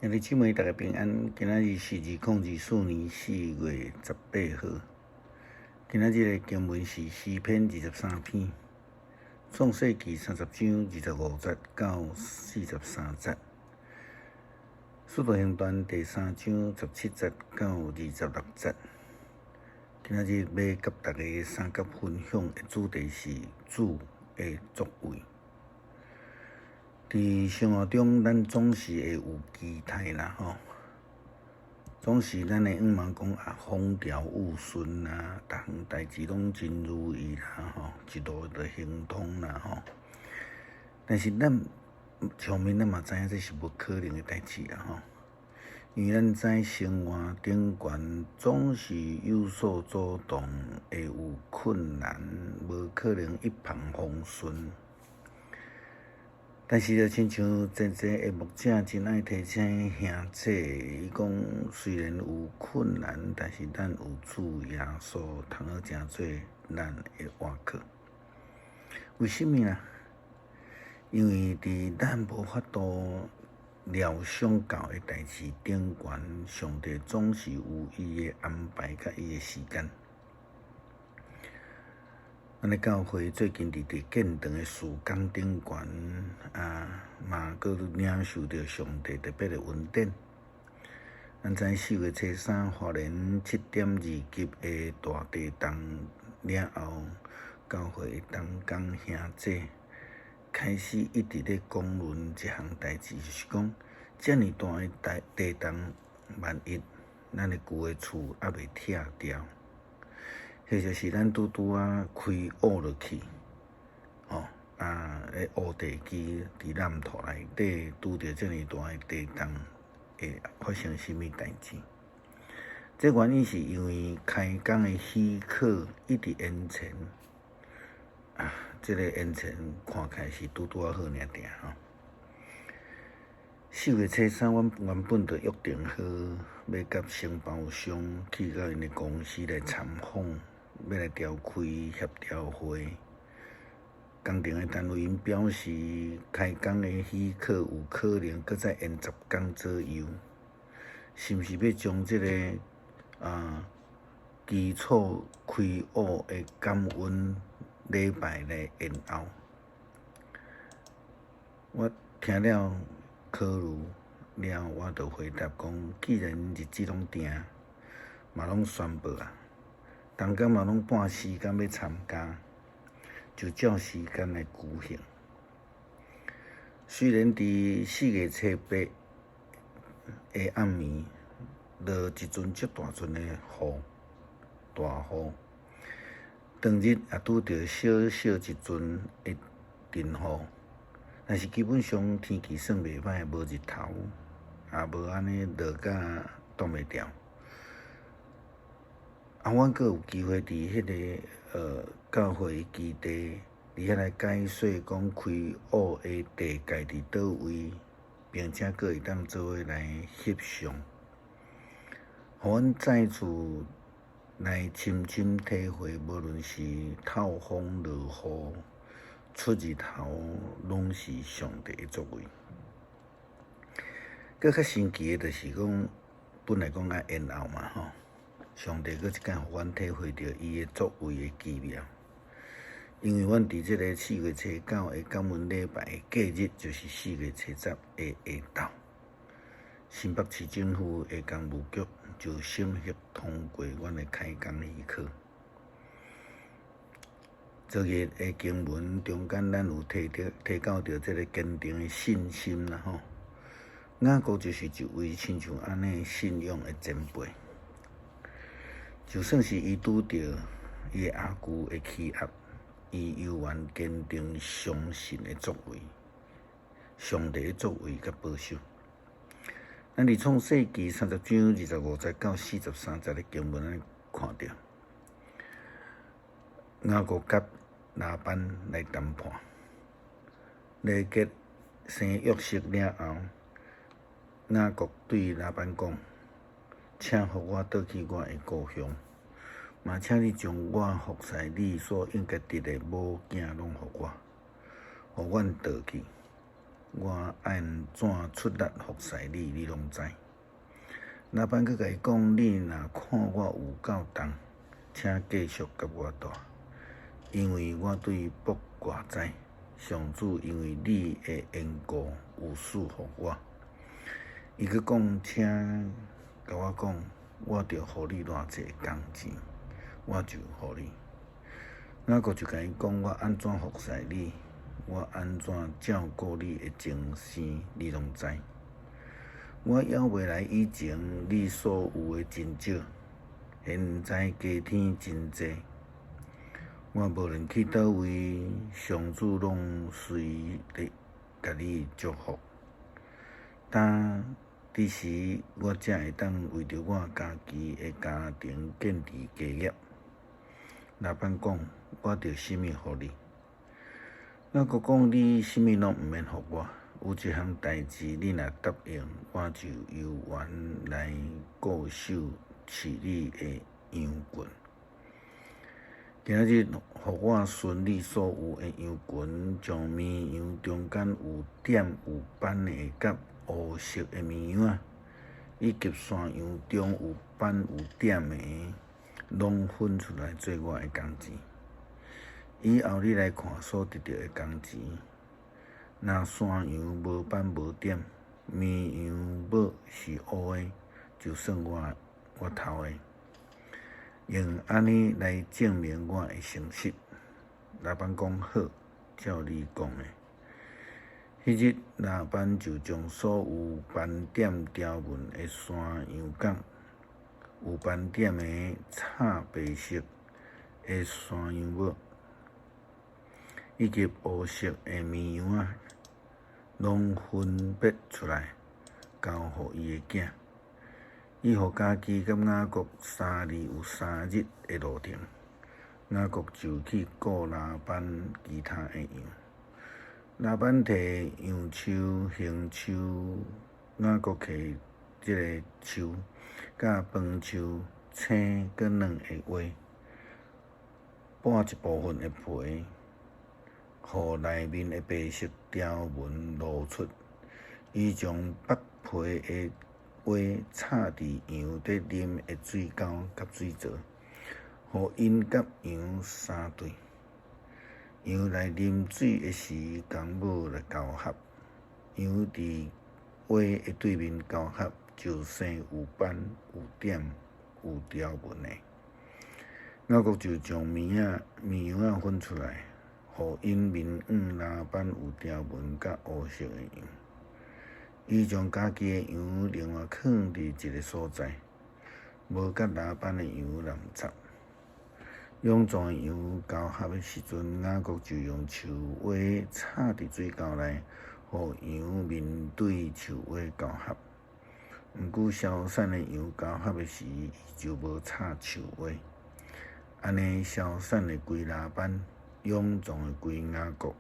兄弟姊妹，大家平安。今仔日是2024年4月18號。今仔日的經文是詩篇23篇，創世記30章25節到43節，使徒行傳第三章17節到26節。今仔日欲佮大家相佮分享的主題是主的作為。佇生活中，咱總是會有期待啦，吼！總是咱會向望講啊，風調雨順啊，逐項代誌攏真如意啦，吼，一路就亨通啦，吼。但是咱上面咱嘛知影這是無可能的代誌啦，吼！因為咱知生活頂懸總是有所阻擋，會有困難，無可能一帆風順。但是，就親像前前的牧者真愛提醒兄弟，伊講雖然有困難，但是咱有主耶穌通好成做咱的倚靠。為啥物啊？因為佇咱無法度料想到的代誌頂懸，上帝總是有伊的安排佮伊的時間。阮的教會最近佇建堂的事工頂懸，啊，嘛閣領受著上帝特別的恩典。咱知4月初3花蓮7.2級的大地動了後，教會的同工兄弟開始一直咧講論一項代誌，就是講遮爾大的大地動，萬一咱的舊的厝猶未拆掉，或者是咱拄拄仔開挖落去，吼啊，咧挖地基佇爛土內底拄著遮爾大的地動，會發生啥物代誌？這原因是因為開工的許可一直延遲，啊，這个延遲看起來是拄拄仔好爾定吼。4月初3，阮原本就約定好，欲佮承包商去到𪜶的公司來參訪，欲來召開協調會。工程的單位𪜶表示，開工的許可有可能閣再延10工左右，是毋是欲將這个基礎開挖的感恩禮拜來延後？我聽了考慮了，我就回答講：既然日子攏定，嘛攏宣布啊，同工嘛攏趕時間欲參加，就照時間來舉行。雖然佇4月初8的暗暝落一陣足大陣的雨，大雨，當日也拄著小小一陣的陣雨，但是基本上天氣算袂䆀，無日頭，也無按呢落甲擋袂牢。啊，阮閣有機會佇彼个教會基地，佇遐來解說講開挖的地界佇佗位，並且閣會當做伙來翕相，予阮再次來深深體會，無論是透風落雨、出日頭，攏是上帝的作為。閣較神奇的，就是講，本來講愛延後嘛，吼，上帝閣一擺予阮體會著伊的作為的奇妙。因為阮佇這个4月初9的感恩禮拜的隔日，就是4月初10的下晝，新北市政府的工務局就審核通過阮的開工許可。昨日的經文中間，咱有提著提到著這个堅定的信心啦，吼。雅各就是一位親像按呢信仰的前輩，就算是伊拄著伊的阿舅的欺壓，伊猶原堅定相信的作為，上帝的作為佮保守。咱佇創世記30章25節到43節的經文，咱看著雅各佮拉班來談判，拉結生約瑟了後，雅各對拉班講：請予我倒去我的故鄉，嘛請你將我服侍你所應該得的某囝攏予我，予阮倒去。我按怎出力服侍你，你攏知。拉班閣共伊講：你若看我有夠重，請繼續佮我蹛，因為我對卜卦知，上主因為你的緣故有賜福我。伊閣講：請共我講，我著予你偌濟工錢，我就予你。雅各就共伊講：我按怎服侍你，我按怎照顧你的親生，你攏知。我猶未來以前，你所有的真少，現在加添真濟。我無論去佗位，上主攏隨咧共你祝福。當彼時，我才會當為著我家己的家庭建立家業。拉班講，我著啥物予你？雅各講，你啥物攏毋免予我，有一項代誌，你若答應，我就猶原來固守飼你的羊群。今仔日，予我巡你所有的羊群，將綿羊中間有點有斑的佮烏色的綿羊仔，以及山羊中有斑有點的，攏分出來做我的工錢。以後你來看所得著的工錢，若山羊無斑無點，綿羊母是烏的，就算我偷的。用按呢來證明我的誠實。拉班講好，照你講的。彼日拉班就將所有斑點條紋的山羊角，有斑點的赤白色的山羊母，以及烏色的綿羊仔，攏分別出來，交予伊的囝。伊予家己佮雅各相離有3日的路程，雅各就去顧拉班其他的羊。拉班提楊樹、杏樹，雅各提這个樹，佮椪樹青閣嫩的葯，掰一部分的皮，予內面的白色條紋露出。伊將剝皮的葯插佇羊佇啉的水溝佮水槽，予𪜶佮羊相對。羊來啉水的時，公母來交合。羊佇葯的對面交合，就生有斑、有點、有條紋的。雅各就將綿羊仔分出來，予𪜶面向拉班有條紋佮烏色的羊。伊將家己的羊另外囥佇一个所在，無佮拉班的羊攏雜。勇壯的羊交合的時陣，雅各就用樹葯插佇水溝內，予羊面對樹葯交合。毋過消散的羊交合的時，伊就無插樹葯。按呢，消散的歸拉班，勇壯的歸雅各。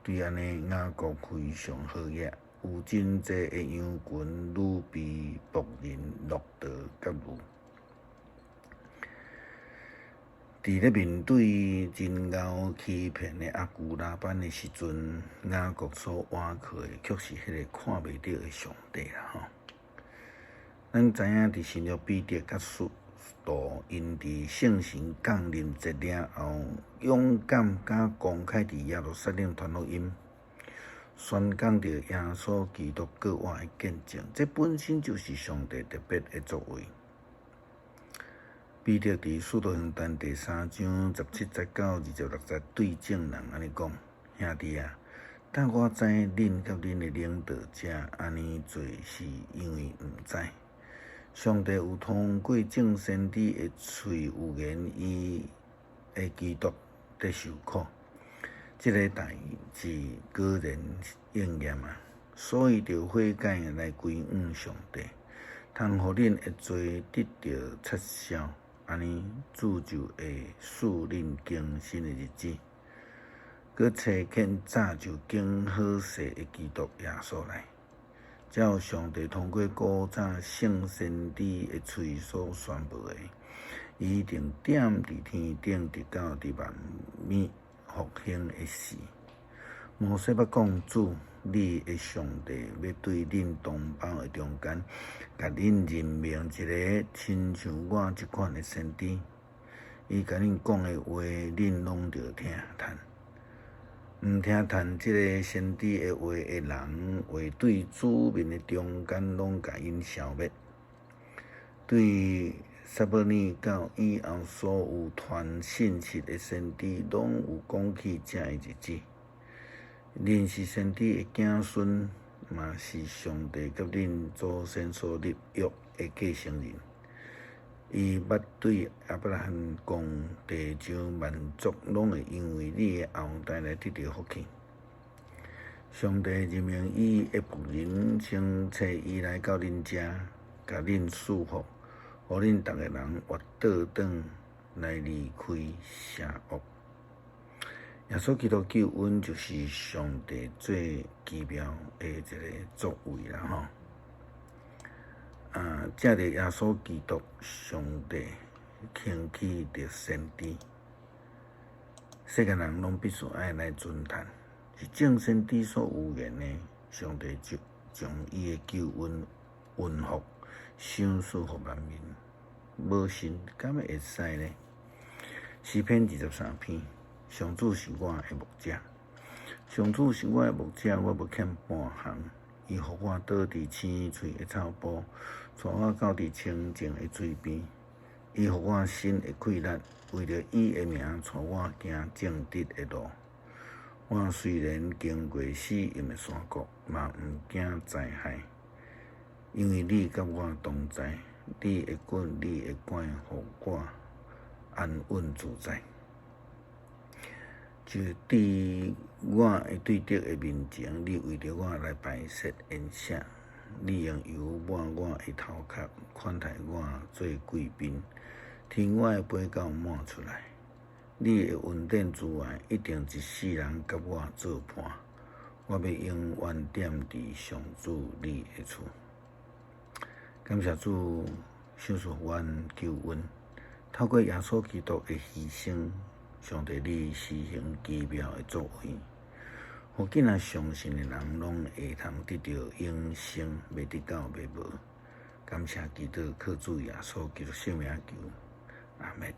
對按呢，雅各非常好額，有真濟的羊群，女婢、僕人、駱駝佮驢。佇咧面對真𠢕欺騙的阿舅拉班的時陣，雅各所倚靠的卻是彼个看袂著的上帝啦吼。咱知影佇新約彼得佮使徒，𪜶佇聖神降臨節了後，勇敢佮公開佇耶路撒冷傳福音，宣講著耶穌基督閣活的見證，這本身就是上帝特別的作為。彼得佇使徒行傳第三章17節到26節對眾人按呢講：兄弟啊，但我知恁佮恁的領導者按呢做是因為毋知。上帝有通過眾先知的喙預言伊的基督得受苦，這个代誌果然應驗啊！所以著悔改來歸向上帝，通予恁的罪得著擦消。按呢，主就會賜恁更新的日子，閣差遣早就揀好勢的基督耶穌來。照上帝通過古早聖先知的喙所宣布的，伊一定踮佇天頂，直到佇萬物復興的時。摩西捌講：主，你的上帝欲對恁同胞的中間，共恁任命一个親像我這款的先知。伊共恁講的話，恁攏著聽趁。毋聽趁這个先知的話的人，會對子民的中間攏共𪜶消滅。對撒母耳到以後，所有傳信息的先知，攏有講起這个日子。恁是先知的子孫，嘛是上帝佮恁祖先所立約的繼承人。伊捌對亞伯拉罕講：地上萬族攏會因為你的後代來得著福氣。上帝任命伊的僕人，先差伊來到恁遮，共恁賜福，予恁逐个人活倒轉來離開邪惡。耶穌基督救恩就是上帝最奇妙的一个作為啦吼！啊，藉著耶穌基督，上帝興起著先知，世間人攏必須愛來遵趁，是眾先知所預言的，上帝就將伊的救恩恩福賞賜予萬民，無信敢會使呢？詩篇23篇。上主是我的牧者，上主是我的牧者，我無欠半項。伊予我倒佇青翠的草埔，帶我到佇清靜的水邊。伊予我心會快樂，為著伊的名，帶我行正直的路。我雖然經過死蔭的山谷，嘛毋驚災害，因為你佮我同在，你的棍，你的拐，予我安穩自在。就佇我的對敵的面前，你為著我來擺設筵席，你用油抹我的頭殼，款待我做貴賓，天我的杯到滿出來。你的恩典慈愛一定一世人佮我做伴，我欲永遠踮佇上主你的厝。感謝主，賞賜阮救恩，透過耶穌基督的犧牲。上帝，你施行奇妙的作為，予囝仔相信的人攏會通得著永生，袂得到滅亡。感謝基督，靠主耶穌基督聖名求，阿們。